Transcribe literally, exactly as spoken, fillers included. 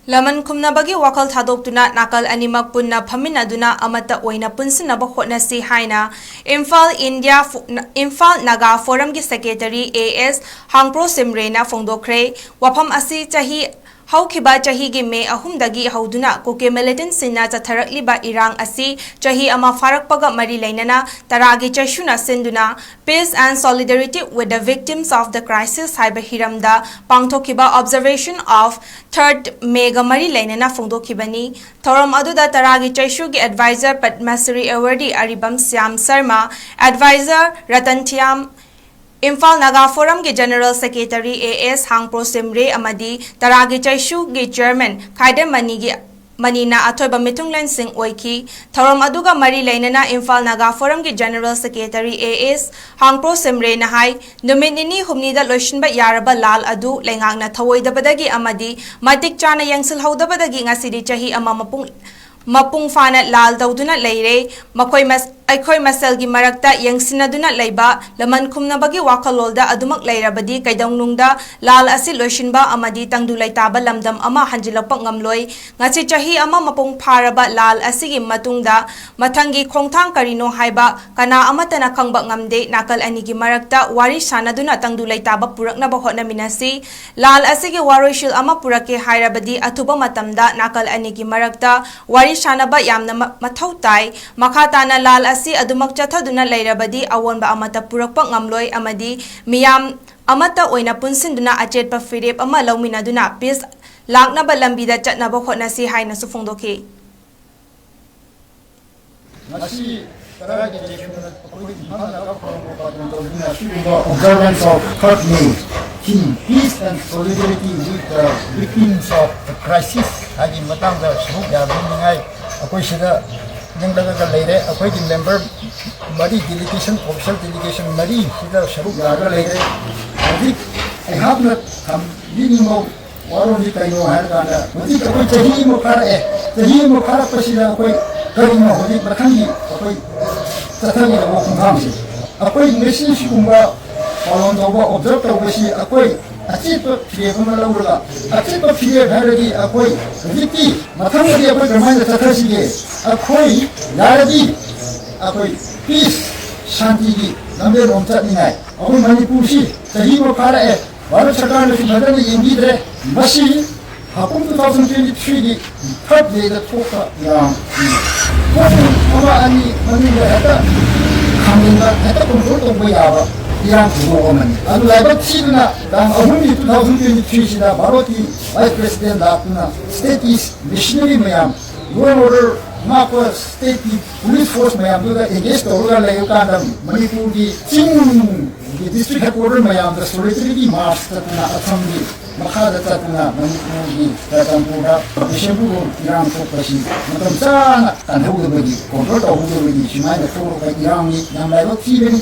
ꯂꯃꯟ ꯈꯨꯝꯅꯕꯒꯤ ꯋꯥꯈꯜ ꯊꯥꯗꯣꯛꯇꯨꯅ ꯅꯥꯀꯜ ꯑꯅꯤꯃꯛ ꯄꯨꯟꯅ ꯐꯝꯃꯤꯟꯅꯗꯨꯅ ꯑꯃꯠꯇ ꯑꯣꯏꯅ ꯄꯨꯟꯁꯤꯟꯅꯕ ꯍꯣꯠꯅꯁꯤ ꯍꯥꯏꯅ ꯏꯝꯐꯥꯜ ꯏꯟꯗꯤꯌꯥ ꯐꯣ-, ꯏꯝꯐꯥꯜ ꯅꯥꯒꯥ ꯐꯣꯔꯝꯒꯤ ꯁꯦꯀ꯭ꯔꯦꯇꯔꯤ ꯑꯦ ꯑꯦꯁ ꯍꯥꯡꯄ꯭ꯔꯣ ꯁꯤꯝꯔꯦꯅ ꯐꯣꯡꯗꯣꯛꯈ꯭ꯔꯦ꯫ ꯋꯥꯐꯝ ꯑꯁꯤ ꯆꯍꯤ, ꯍꯧꯈꯤꯕ ꯆꯍꯤꯒꯤ ꯃꯦ ꯑꯍꯨꯝꯗꯒꯤ ꯍꯧꯗꯨꯅ ꯀꯨꯀꯤ ꯃꯤꯂꯤꯇꯦꯟꯠꯁꯤꯡꯅ ꯆꯠꯊꯔꯛꯂꯤꯕ ꯏꯔꯥꯡ ꯑꯁꯤ ꯆꯍꯤ ꯑꯃ ꯐꯥꯔꯛꯄꯒ ꯃꯔꯤ ꯂꯩꯅꯅ ꯇꯔꯥꯒꯤ ꯆꯩꯁꯨꯅ ꯁꯤꯟꯗꯨꯅ Peace and Solidarity with the Victims of the Crisis ꯍꯥꯏꯕ ꯍꯤꯔꯝꯗ ꯄꯥꯡꯊꯣꯛꯈꯤꯕ Observation of Third Mayꯒ ꯃꯔꯤ ꯂꯩꯅꯅ ꯐꯣꯡꯗꯣꯛꯈꯤꯕꯅꯤ꯫ ꯊꯧꯔꯝ ꯑꯗꯨꯗ ꯇꯔꯥꯒꯤ ꯆꯩꯁꯨꯒꯤ advisor Padmashri awardee Aribam Shyam Sharma, advisor Ratan Thiyam, Imphal Naga ꯐꯣꯔꯝꯒꯤ general secretary A S Hangpro Simre ꯑꯃꯗꯤ ꯇꯔꯥꯒꯤ ꯆꯩꯁꯨꯒꯤ ꯆꯤꯌꯔꯃꯦꯟ ꯈꯥꯏꯗꯦꯝ ꯃꯅꯤꯒꯤ, ꯃꯅꯤꯅ ꯑꯊꯣꯏꯕ ꯃꯤꯊꯨꯡꯂꯦꯟꯁꯤꯡ ꯑꯣꯏꯈꯤ꯫ ꯊꯧꯔꯝ ꯑꯗꯨꯒ ꯃꯔꯤ ꯂꯩꯅꯅ ꯏꯝꯐꯥꯜ ꯅꯥꯒꯥ ꯐꯣꯔꯝꯒꯤ general secretary A S Hangpro ꯁꯤꯝꯔꯦꯅ ꯍꯥꯏ, ꯅꯨꯃꯤꯠ ꯅꯤꯅꯤ ꯍꯨꯝꯅꯤꯗ ꯂꯣꯏꯁꯤꯟꯕ ꯌꯥꯔꯕ ꯂꯥꯜ ꯑꯗꯨ ꯂꯩꯉꯥꯛꯅ ꯊꯧꯑꯣꯏꯗꯕꯗꯒꯤ ꯑꯃꯗꯤ ꯃꯇꯤꯛ ꯆꯥꯅ ꯌꯦꯡꯁꯤꯜꯍꯧꯗꯕꯗꯒꯤ ꯉꯁꯤꯗꯤ ꯆꯍꯤ ꯑꯃ ꯃꯄꯨꯡ, ꯃꯄꯨꯡ ꯐꯥꯅ ꯂꯥꯜ ꯇꯧꯗꯨꯅ ꯂꯩꯔꯦ꯫ ꯃꯈꯣꯏ ꯃꯁ-, ꯑꯩꯈꯣꯏ ꯃꯁꯦꯜꯒꯤ ꯃꯔꯛꯇ ꯌꯦꯡꯁꯤꯟꯅꯗꯨꯅ ꯂꯩꯕ, ꯂꯃꯟ ꯈꯨꯝꯅꯕꯒꯤ ꯋꯥꯈꯜꯂꯣꯜꯗ ꯑꯗꯨꯃꯛ ꯂꯩꯔꯕꯗꯤ ꯀꯩꯗꯧꯅꯨꯡꯗ ꯂꯥꯜ ꯑꯁꯤ ꯂꯣꯏꯁꯤꯟꯕ ꯑꯃꯗꯤ ꯇꯪꯗꯨ ꯂꯩꯇꯥꯕ ꯂꯝꯗꯝ ꯑꯃ ꯍꯟꯖꯤꯜꯂꯛꯄ ꯉꯝꯂꯣꯏ꯫ ꯉꯁꯤ ꯆꯍꯤ ꯑꯃ ꯃꯄꯨꯡ ꯐꯥꯔꯕ ꯂꯥꯜ ꯑꯁꯤꯒꯤ ꯃꯇꯨꯡꯗ ꯃꯊꯪꯒꯤ ꯈꯣꯡꯊꯥꯡ ꯀꯔꯤꯅꯣ ꯍꯥꯏꯕ ꯀꯅꯥ ꯑꯃꯠꯇꯅ ꯈꯪꯕ ꯉꯝꯗꯦ꯫ ꯅꯥꯀꯜ ꯑꯅꯤꯒꯤ ꯃꯔꯛꯇ ꯋꯥꯔꯤ ꯁꯥꯅꯗꯨꯅ ꯇꯪꯗꯨ ꯂꯩꯇꯥꯕ ꯄꯨꯔꯛꯅꯕ ꯍꯣꯠꯅꯃꯤꯟꯅꯁꯤ꯫ ꯂꯥꯜ ꯑꯁꯤꯒꯤ ꯋꯥꯔꯣꯏꯁꯤꯜ ꯑꯃ ꯄꯨꯔꯛꯀꯦ ꯍꯥꯏꯔꯕꯗꯤ ꯑꯊꯨꯕ ꯃꯇꯝꯗ ꯅꯥꯀꯜ ꯑꯅꯤꯒꯤ ꯃꯔꯛꯇ ꯋꯥꯔꯤ ꯁꯥꯅꯕ ꯌꯥꯝꯅ ꯃ-, ꯃꯊꯧ ꯇꯥꯏ꯫ ꯃꯈꯥ ꯇꯥꯅ ꯂꯥꯜ ꯑꯁꯤ ꯑꯗꯨꯃꯛ ꯆꯠꯊꯗꯨꯅ ꯂꯩꯔꯕꯗꯤ ꯑꯑꯣꯟꯕ ꯑꯃꯠꯇ ꯄꯨꯔꯛꯄ ꯉꯝꯂꯣꯏ ꯑꯃꯗꯤ ꯃꯤꯌꯥꯝ ꯑꯃꯠꯇ ꯑꯣꯏꯅ ꯄꯨꯟꯁꯤꯟꯗꯨꯅ ꯑꯆꯦꯠꯄ ꯐꯤꯔꯦꯞ ꯑꯃ ꯂꯧꯃꯤꯟꯅꯗꯨꯅ peace ꯂꯥꯛꯅꯕ ꯂꯝꯕꯤꯗ ꯆꯠꯅꯕ ꯍꯣꯠꯅꯁꯤ ꯍꯥꯏꯅꯁꯨ ꯐꯣꯡꯗꯣꯛꯈꯤ꯫ ꯉꯁꯤ ꯇꯔꯥꯒꯤ ꯆꯩꯁꯨꯅ ꯑꯩꯈꯣꯏꯒꯤ ꯏꯝꯐꯥꯜ ꯅꯥꯒꯥ ꯐꯣꯔꯝꯕꯨ ꯄꯥꯟꯗꯝ ꯇꯧꯗꯨꯅ ꯑꯁꯤꯒꯨꯝꯕ Observance of Third May, theme, Peace and Solidarity with the Victims of the Crisis ꯍꯥꯏꯕꯒꯤ ꯃꯇꯥꯡꯗ ꯁꯔꯨꯛ ꯌꯥꯕꯤꯅꯤꯡꯉꯥꯏ ꯑꯩꯈꯣꯏ ꯁꯤꯗ ꯂꯦꯡꯂꯒ ꯂꯩꯔꯦ꯫ ꯑꯩꯈꯣꯏꯒꯤ member ꯃꯔꯤ, delegation, official delegation ꯃꯔꯤ ꯁꯤꯗ ꯁꯔꯨꯛ ꯌꯥꯔꯒ ꯂꯩꯔꯦ꯫ ꯍꯧꯖꯤꯛ ꯑꯩꯍꯥꯛꯅ ꯊꯝꯕꯤꯅꯤꯡꯕ ꯋꯥꯔꯣꯜꯁꯤ ꯀꯩꯅꯣ ꯍꯥꯏꯔ ꯀꯥꯟꯗ, ꯍꯧꯖꯤꯛ ꯑꯩꯈꯣꯏ ꯆꯍꯤ ꯑꯃ ꯐꯥꯔꯛꯑꯦ꯫ ꯆꯍꯤ ꯑꯃ ꯐꯥꯔꯛꯄꯁꯤꯗ ꯑꯩꯈꯣꯏ ꯀꯔꯤꯅꯣ ꯍꯧꯖꯤꯛ ꯃꯊꯪꯒꯤ ꯑꯩꯈꯣꯏ ꯆꯠꯊꯔꯤꯕ ꯈꯣꯡꯊꯥꯡꯁꯤ? ꯑꯩꯈꯣꯏ ꯉꯁꯤ ꯁꯤꯒꯨꯝꯕ ꯄꯥꯂꯣꯟ ꯇꯧꯕ, observe ꯇꯧꯕꯁꯤ ꯑꯩꯈꯣꯏ ꯑꯆꯦꯠꯄ ꯐꯤꯔꯦꯞ ꯑꯃ ꯂꯧꯔꯒ, ꯑꯆꯦꯠꯄ ꯐꯤꯔꯦꯞ ꯍꯥꯏꯔꯗꯤ ꯑꯩꯈꯣꯏ ꯍꯧꯖꯤꯛꯇꯤ ꯃꯊꯪꯗꯗꯤ ꯑꯩꯈꯣꯏ ꯀꯔꯝꯍꯥꯏꯅ ꯆꯠꯊꯁꯤꯒꯦ? ꯑꯩꯈꯣꯏ ꯌꯥꯔꯗꯤ ꯑꯩꯈꯣꯏ ꯄꯤꯁ, ꯁꯥꯟꯇꯤꯒꯤ ꯂꯝꯕꯦꯜ ꯑꯃ ꯆꯠꯅꯤꯡꯉꯥꯏ꯫ ꯑꯩꯈꯣꯏ ꯃꯅꯤꯄꯨꯔꯁꯤ ꯆꯍꯤ ꯑꯃ ꯐꯥꯔꯛꯑꯦ, ꯚꯥꯔꯠ ꯁꯔꯀꯥꯔꯅꯁꯨ ꯐꯖꯅ ꯌꯦꯡꯕꯤꯗ꯭ꯔꯦ꯫ ꯃꯁꯤ ꯍꯥꯀꯨꯝ two thousand twenty three ꯒꯤ third May ꯗ ꯊꯣꯛꯄ ꯏꯔꯥꯡ, ꯄꯨꯡ ꯑꯃ ꯑꯅꯤ ꯃꯅꯨꯡꯗ ꯍꯦꯛꯇ ꯈꯥꯝꯖꯤꯟꯕ, ꯍꯦꯛꯇ control ꯇꯧꯕ ꯌꯥꯕ ꯏꯔꯥꯡ ꯊꯧꯗꯣꯛ ꯑꯃꯅꯤ꯫ ꯑꯗꯨ ꯂꯥꯏꯕꯛ ꯊꯤꯗꯅ ꯇꯥꯡ ꯑꯍꯨꯝꯒꯤ two thousand twenty three ꯁꯤꯗ ꯚꯥꯔꯠꯀꯤ Vice President ꯂꯥꯛꯇꯨꯅ state ꯀꯤ missionary ꯃꯌꯥꯝ, law and order ꯉꯥꯛꯄ state ꯀꯤ police force ꯃꯌꯥꯝꯗꯨꯒ engage ꯇꯧꯔꯒ ꯂꯩꯔꯀꯥꯟꯗ ꯃꯅꯤꯄꯨꯔꯒꯤ ꯆꯤꯡꯒꯤ district headquarter ꯃꯌꯥꯝꯗ solidarity march ꯆꯠꯇꯨꯅ ꯑꯁꯥꯝꯒꯤ ꯃꯈꯥꯗ ꯆꯠꯇꯨꯅ ꯃꯅꯤꯄꯨꯔꯒꯤ ꯆꯨꯔꯆꯥꯟꯄꯨꯔꯗ ꯕꯤꯁꯦꯝꯄꯨꯔ ꯔꯣꯝ ꯏꯔꯥꯡ ꯊꯣꯛꯄꯁꯤ ꯃꯇꯝ ꯆꯥꯅ ꯀꯟꯍꯧꯗꯕꯒꯤ, control ꯇꯧꯍꯧꯗꯕꯒꯤ ꯁꯨꯃꯥꯏꯅ ꯊꯣꯛꯂꯛꯄ ꯏꯔꯥꯡꯅꯤ꯫ ꯌꯥꯝ ꯂꯥꯏꯕꯛ ꯊꯤꯕꯅꯤ꯫